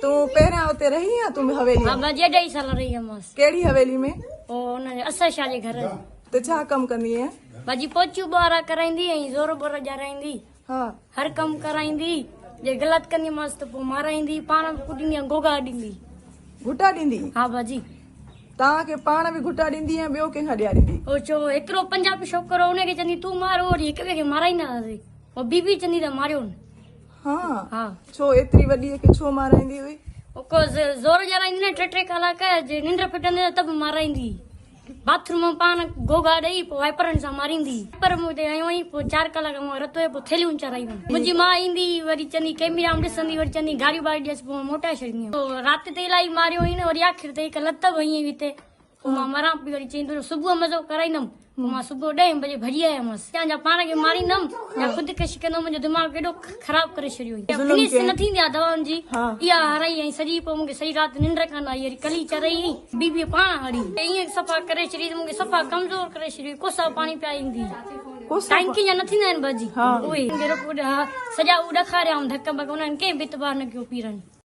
تون پهريان اتي رهي آن تون حويلي ها ۾ ڏيڍ ئي سال رهي هيم. ڪهڙي حويلي ۾؟ او ان اسد شاهه جي گهر. ته ڇا ڪم ڪندي هئين؟ باجي پوچيون ٻهارا ڪرائيندي ۽ زور ٻور ڏيارائيندي. ها. هر ڪم ڪرائيندي. جي غلط ڪندي مانس ته پوء مارائيندي، پاڻ به ڪٽيندي ۽ گوگا ڏيندي. گهٽا ڏيندي؟ ها باجي. توهان کي پاڻ به گهٽا ڏيندي يا ٻيو ڪنهن کان ڏياريندي؟ او چو هڪڙو پنجابي ڇوڪرو ان کي چوندي تون مار وري هڪ ٻئي کي مارائيندا هئاسين. پوء بي بي چوندي ته ماريو نه. ها. ها. ڇو ايتري وڏيء کي ڇو مارائيندي هئي؟ او ڪو زور ڏيارائيندي نه ٽي ٽي ڪلاڪ جي ننڊ ڦٽندي ته به مارائيندي. باٿ روم ۾ پاڻ گوگا ڏئي پوء وائپرن سان ماريندي. وائپر مون تي هنيو هئين پوء چار ڪلاڪ مون رت هيو پوء ٿيلهيون چرائي ويم. منهنجي ماء ايندي هئي وري چوندي ڪيميرا ۾ ڏسندي وري چوندي گاريون ٻاري ڏيس پوء مان موٽائي ڇڏيندي هيم. پوء رات تي الاهي ماريو هئين وري آخر تي هڪ لت به هنئي هئي هتي. پوء مان مران پئي وري چيائين تنهنجو صبح مزو ڪرائيندم. پوء مان صبح ڏهين بجي ڀڄي آيم هئس. يا پاڻ کي ماريندم يا خودڪشي ڪندم منهنجو دماغ ايڏو خراب ڪري ڇڏيو هئي. فنش نه ٿيندي آ دوائن جي اها هرائي ۽ سڄي پوء مونکي سڄي رات ننڊ ڪانه آئي وري ڪلي چرئي هئي بي بي پاڻ هڙي ائين صفا ڪري ڇڏي ته مونکي صفا ڪمزور ڪري ڇڏيو ڪوسا پاڻي پيا ايندي ٽانڪي جا نه ٿيندا آهن باجي اهي سڄا هو ڏکاريا ڌڪ بڪ انهن ڪنهن به اعتبار نه ڪيو پيرن.